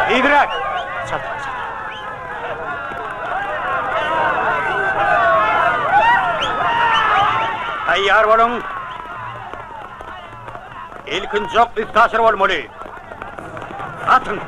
Tizräk! Çaltrak, çaltrak! Taýýar boluň! Ilkinji ok üstaşyr bolmaly. Atyň!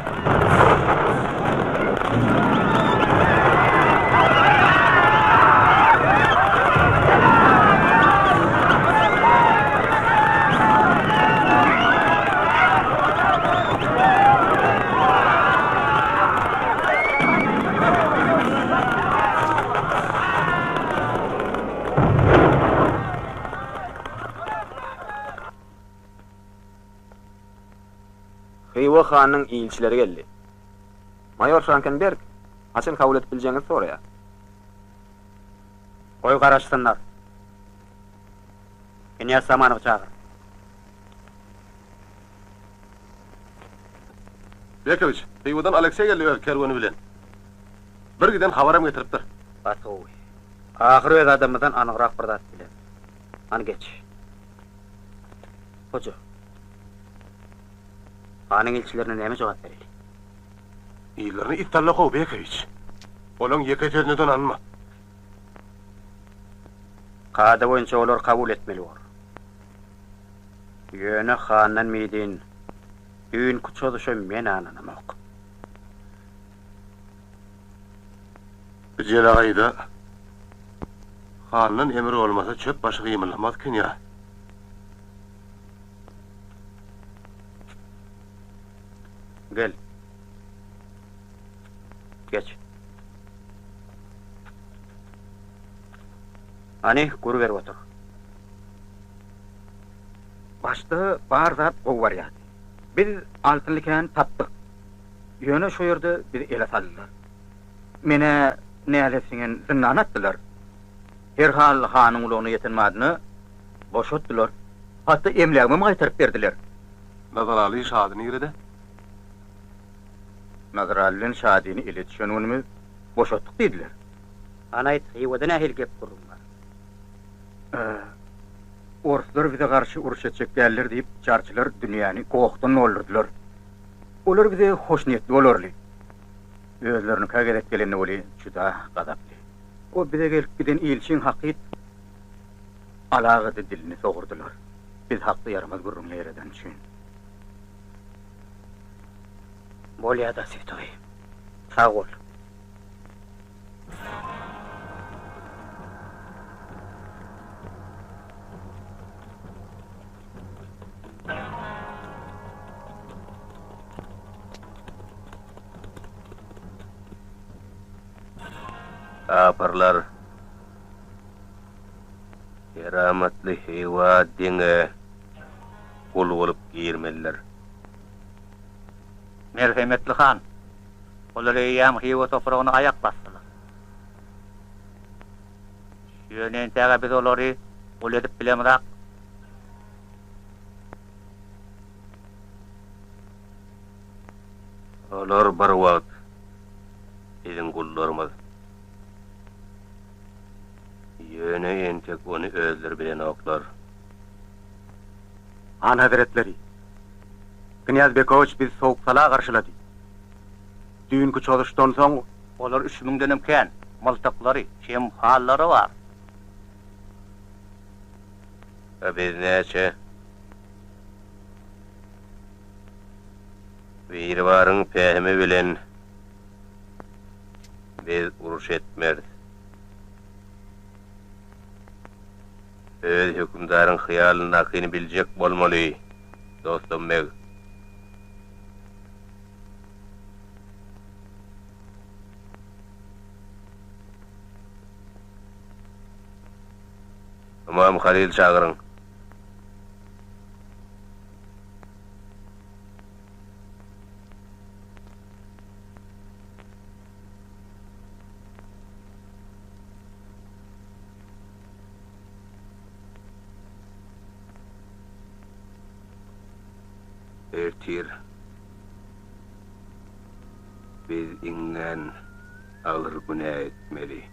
Hywa hanynyň ilçileri geldi. Maýor Frankenberg haçan kabul edip biljegiňizi soraýar. Goý garaşsynlar. Knýaz Samanowy çagyr. Bekowiç, Hywadan Alekseý geldi öz kerweni bilen. Bir giden habaram getiripdir. Gaty gowy. Ahyr öz adamymyzdan anygrak bir zat bileris. Hany geç. Hoja. Hanyň ilçilerine näme jogap bereli? Yzlaryny it salla how, Bekowiç. Olaň ýeke sözüne-de ynanma. Kada boýunça olar kabul etmeli bor. Ýöne handan mydyn düýnki çozuşa men ynanamok. Bu jelagaýda handan emir bolmasa çöp başy gymyldamaz knýaz. Gel. Geç. Hany, gür berip otur. Başda bar zat gowy barýardy. Biz altynly käni tapdyk. Ýöne şo ýerde bizi ele saldylar. Men-ä nälet siňen zyndana atdylar. Herhal hanyň gulagyna ýeten badyna boşatdylar. Hatda emlägimem gaýtaryp berdiler. Nazaraly Şady nirede? Nazaraly bilen Şadyny ele düşen günümiz boşatdyk diýdiler. Hany aýt, Hywada nähili gep-gürrüň bar? Orslar bize garşy uruş etjek däldir diýip, jarçylar dünýäni gohdan doldurdylar. Olar bize hoşniýetli bolarly. Özlerinikä gezek gelende weli juda gazaply. O bize gelip giden ilçiň hakyt alagady dilini sogurdylar. Biz hakda ýaramaz gürrüň ýaýradany üçin. Bolýa-da, Swetoý. Sag bol. Kapyrlar keramatly Hywa diňe gul bolup girmelidir. Merhemetli han, olar eýýäm Hywa topragyna aýak basdylar. Ýöne entäge biz olary gul edip bilemzak. Olar bir wagt biziň gullarymyz. Ýöne entek ony özleri bilenoklar. Han hezretleri, Knýaz Bekowiç bizi sowuk-sala garşylady. Düýnki çozuşdan soň. Olar üç müňdenem kän, myltyklary, şemhallary bar. A biz näçe? Biribaryň pähimi bilen biz uruş etmeris. Öz hökümdaryň hyýalyndakyny biljek bolmaly, dostum beg. Ymam Halyl çagyryň. Ertir biz iňňän. Agyr günä etmeli.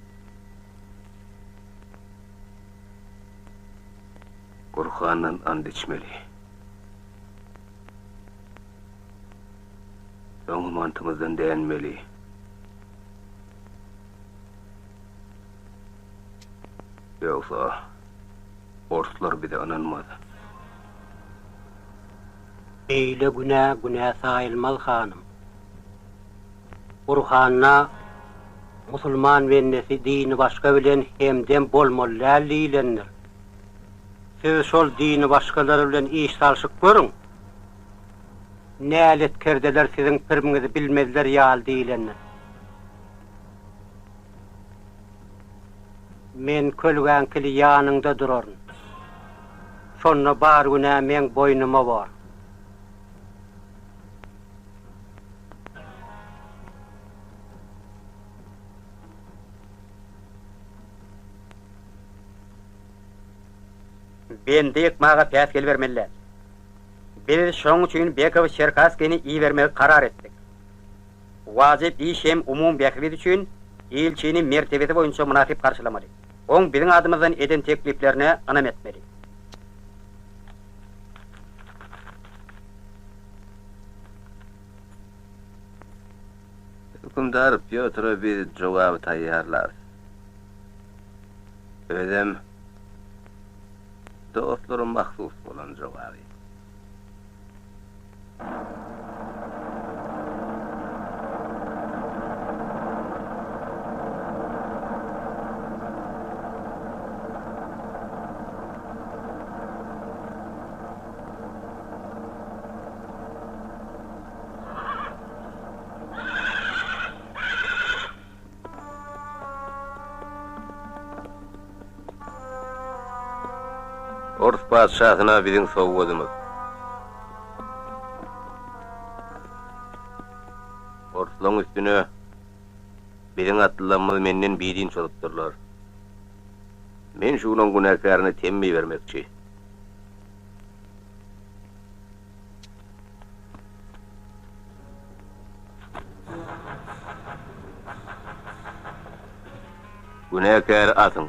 Gurhandan and içmeli. Soňam antymyzdan dänmeli. Ýogsa, orslar bize ynanmaz. Beýle günä günä saýylmaz, hanym. Gurhanda musulman bendesi dini başga bilen hemdem bolmaly däl diýlendir. Siz şol dini başgalar bilen iş salşyp görüň. Näletkerdeler siziň pirmiňizi bilmezler ýaly diýlendir. Men kölgäňkili ýanyňda duraryn. Şonda bar günä meň boýnuma bor. Bendi ýykmaga päsgel bermeli däl. Biz şoň üçin Bekow-Çerkasskini ibermegi karar etdik. Wajyp iş hem umumy bähbit üçin ilçini mertebesi boýunça mynasyp garşylamaly. Oň biziň adymyzdan eden tekliplerine ynam etmeli. Hökümdar Pýotra biz jogaby taýýarlarys. Özem dostlara mahsus bolan jogaby. Ors patyşasyna biziň sowgadymyz. Orslaň üstüne biziň atlylarymyz menden bidin çozupdyrlar. Men şu günüň günäkärine temmi bermekçi. Günäkäri asyň.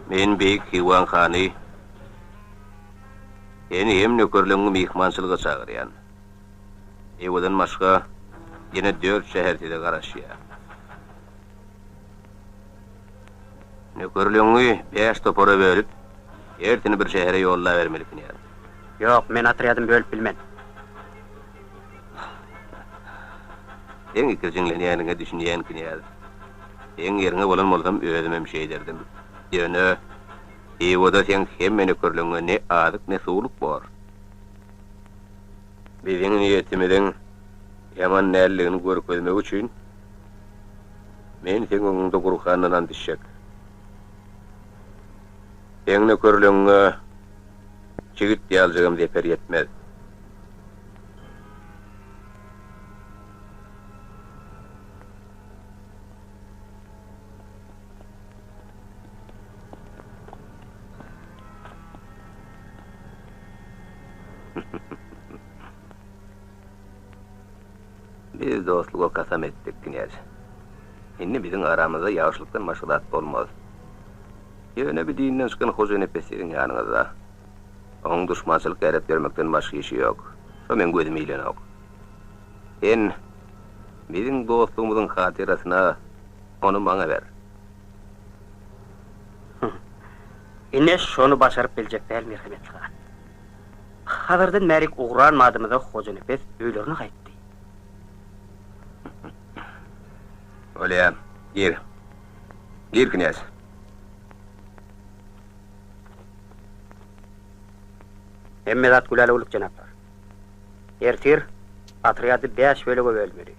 Men beýik Hywaň hany, seni hem nökerleňňi myhmançylyga çagyrýan. Hywadan başga ýene dört şäher size garaşýar. Nökerleňňi bäş topara bölüp, hersini bir şähere ýollabermeli knýaz. Ýok, men otrýadymy bölüp bilmen. Seň ikirjiňlenýäniňe düşünýän, knýaz. Seň ýeriňe bolan bolsam, özümem şeýderdim. Ýöne, Hywada seň hemme nökerleňňe ne azyk, ne suwluk bor. Biziň niýetimiziň ýaman däldigini görkezmek üçin, Men seň öňüňde Gurhandan ant içjek. Seň nökerleňňe çigit ýaljagam zeper ýetmez. Biz dostluga kasam etdik, knýaz. Indi biziň aramyzda ýagşylykdan başga zat bolmaz. Ýöne bi dinden çykan Hojanepes siziň ýanyňyzda. Oň duşmançylyk ýaýradyp ýörmekden başga işi ýok. Şo meň gözüme ilenok. Sen biziň dostlugymyzyň hatyrasyna ony maňa ber. Ine, şony başaryp biljek däl, merhemetli han. Hazardan bärik ugran badymyza Hojanepes öýlerine gaýtdy. Bolýa, gir. Gir, knýaz. Hemme zat gülälewlik, jenaplar. Ertir otrýady bäş bölege bölmeli.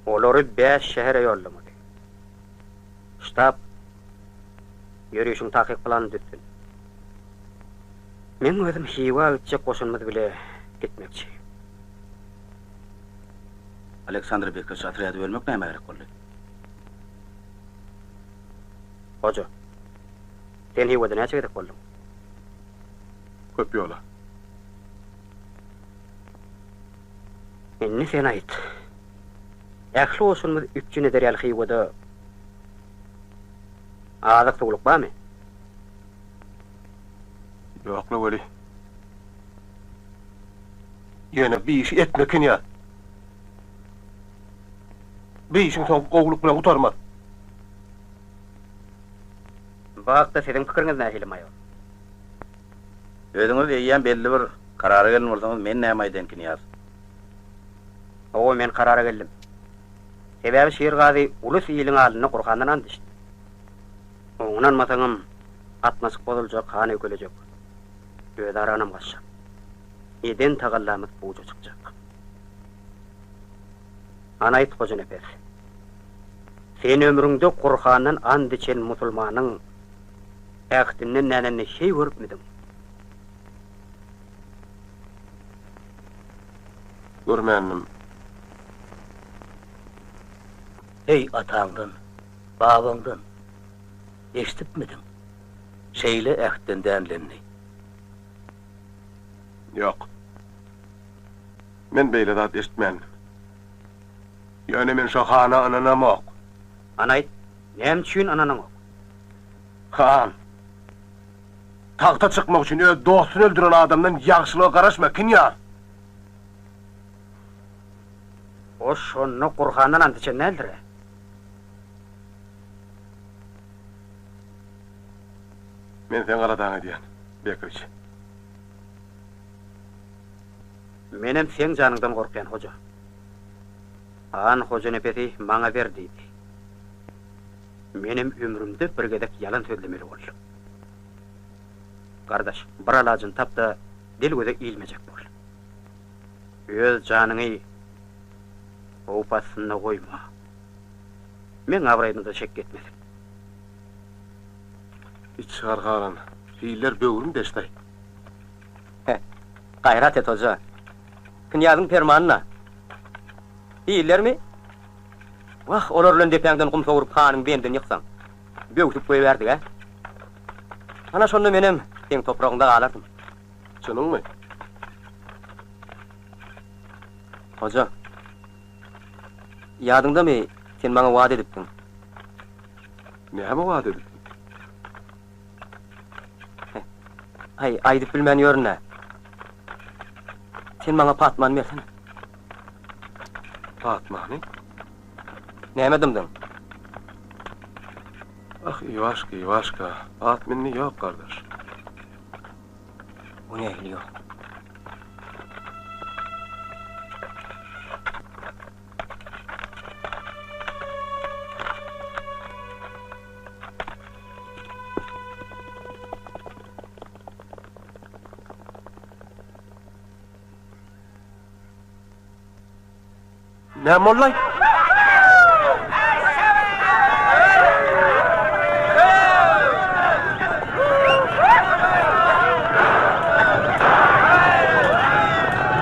Olary bäş şähere ýollamaly. Ştab ýörişiň takyk planyny düzsün. Meň özüm Hywa gitjek goşunymyz bile gitmekçi. Aleksandr Bekowiç otrýady bölmek nämä gerek boldy? Hoja, sen Hywada näçe gezek bolduň? Köp ýola. Indi sen aýt. Ähli goşunymyzy üpjün eder ýaly Hywada azyk-suwluk barmy? Ýok-la weli. Ýöne bi işi etme knýaz. Bi işiň soňy gowulyk bilen gutarmaz. Bu hakda siziň pikiriňiz nähili, maýor? Özüňiz eýýäm belli bir karara gelen bolsaňyz, men näme aýdaýyn, knýaz? Hawa, men karara geldim. Sebäbi Şirgazy ulus iliň alnynda Gurhandan ant içdi. Oňa ynanmasaňam, gatnaşyk bozuljak, han öýkelejek. Özara ynam gaçjak. Eden tagallamyz puja çykjak. Hany aýt, Hojanepes. Sen ömrüňde Gurhandan ant içen musulmanyň ähtinden dänenini heý görüpmidiň? Görmändim. Heý, ataňdan, babaňdan eşidipmidiň şeýle ähtden dänilenini? Ýok. Men beýle zat eşitmändim. Ýöne men şo hana ynanamok. Hany aýt, näme üçin ynanaňok? Han, tagta çykmak üçin öz dostuny öldüren adamdan ýagşylyga garaşma, knýaz! O şonda Gurhandan ant içen däldir-ä? Men seň aladaňy edýän, Bekowiç. Menem seň janyňdan gorkýan, hoja. Han Hojanepesi maňa ber diýdi. Menem ömrümde bir gezek ýalan sözlemeli boldum. Gardaş, bir alajyny tap-da, dil-göze ilmejek bol. Öz janyňy howp astynda goýma. Meň abraýyma-da şek ýetmesin. Iç gargalan piller böwrüm deşdi. Heh, gaýrat et, hoja. Knýazyň permanyna. Pillermi? Wah, olar bilen depäňden gum sowrup hanyň bendini ýyksaň. Böwsüp goýbärdik-ä. Ana şonda menem seň topragyňda galardym. Çynyňmy? Hoja, ýadyňdamy, sen maňa wada edipdiň? Näme wada edipdim? Aý, aýdyp bilmän ýörün-ä. Sen maňa Patmany bersene. Patmany? Nämä dymdyň? Ah, Iwaşka, Iwaşka, at mende ýok, gardaş. O nähili ýok? Näme boldy-aý?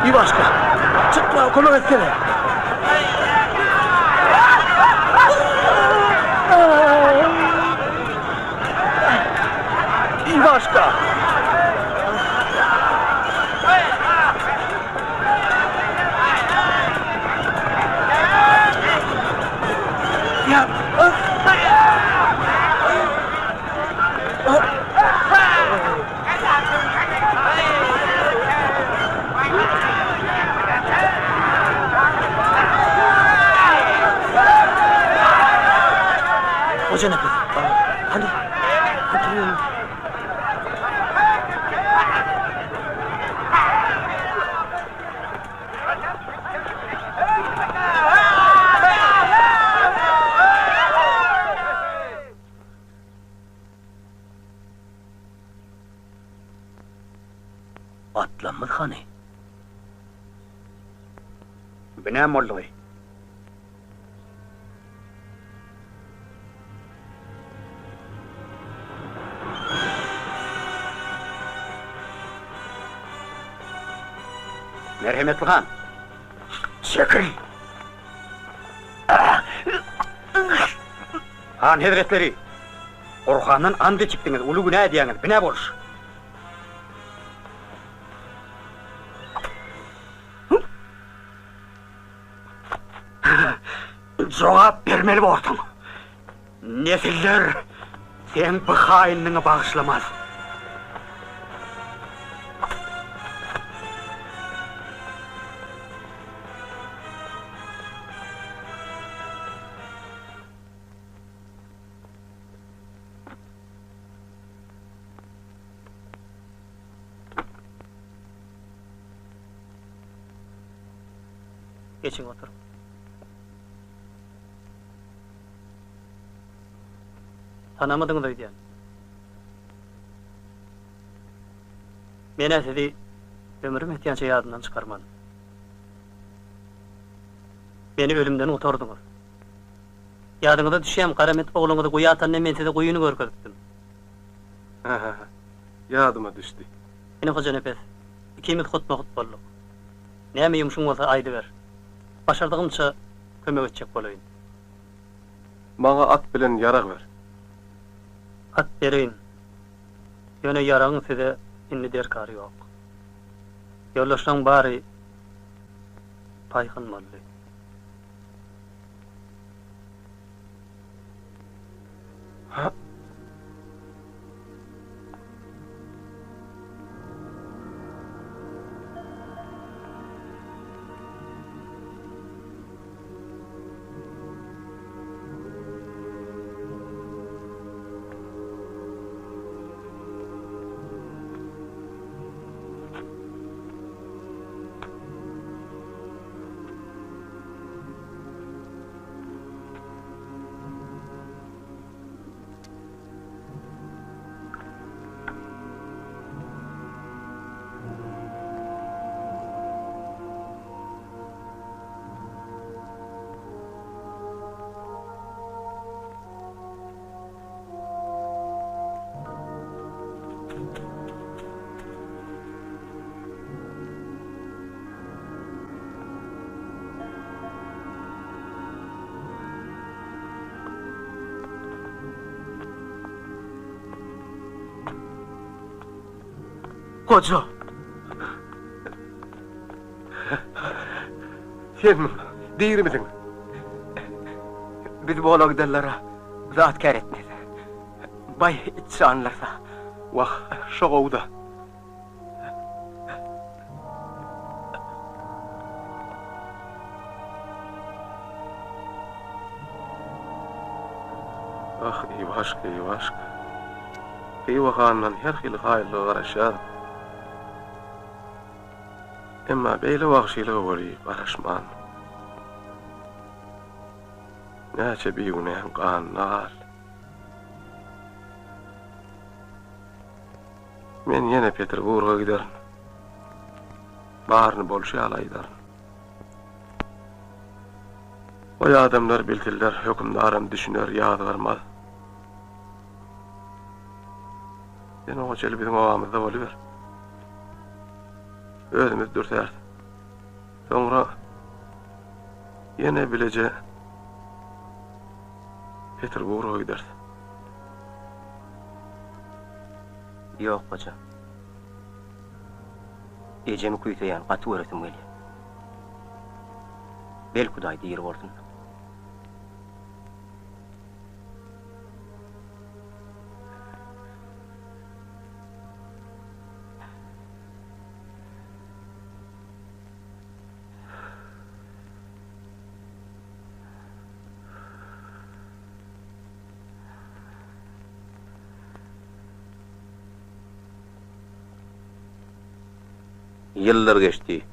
Iwaşka, çykmaga kömek etsene! Iwaşka! Hojanepes, hany, oturyň. Atlamyz hany? Bu näme boldugy? Merhemetli han! Çekil! Han hezretleri! Gurhandan and içipdiňiz, uly günä edýäňiz, bi nä boluş? Jogap bermeli borsuň. Nesiller seň bu haýynlygyňy bagyşlamaz. Geçiň oturyň. Tanamadyňyz öýdýän. Men-ä sizi ömrüm ýetýänçä ýadymdan çykarman. Meni ölümden gutardyňyz. Ýadyňyza düşýämi, Garamet ogluňyzy guýa atanda men size guýyny görkezipdim. Hä-hä-hä. Ýadyma düşdi. Ine, Hojanepes, ikimiz hutma-hut bolduk. Näme ýumşuň bolsa aýdyber. Başardygymça kömek etjek bolaýyn. Maňa at bilen ýarag ber. At bereýin. Ýöne ýaragyň size indi derkary ýok. Ýoldaşlaň bary paýhyn boldy. Goja! Senmiň? Dirimidiň? Biz bolagdallara zat kär etmez. Baý içjanlarsa. Wah, şo gowy-da. Ah, Iwaşka, Iwaşka. Hywa hanyndan her hili haýyrlyga garaşýardyk. Emma beýle wagşylyga weli garaşmandym. Näçe bigünäň ganyna galdy. Men ýene Peterburga giderin. Baryny bolşy ýaly aýdaryn. Goý adamlar bilsinler, hökümdaram düşüner, ýazgarmaz. Sen oňa çenli biziň obamyzda boluber. Özümiz dürsäris. Soňra ýene bileje Peterburga gideris. Ýok, goja. Ejemi küýseýän, gaty göresim gelýär. Belki Hudaý diri bolsun. Ýyllar geçdi.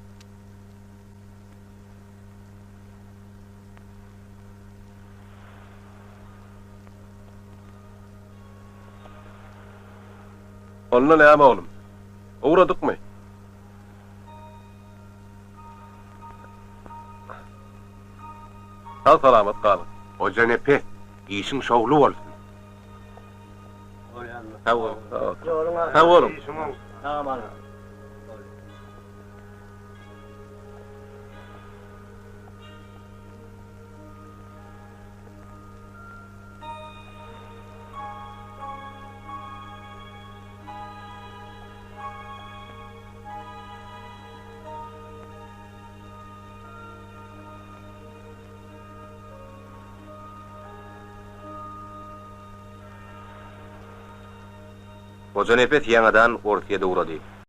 Onda näme oglum? Ugradykmy? Sag-salamat galyň. Hojanepes, işiň şowly bolsun. Sag boluň. Sag boluň. Hojanepes ýaňadan Orsýede ugrady.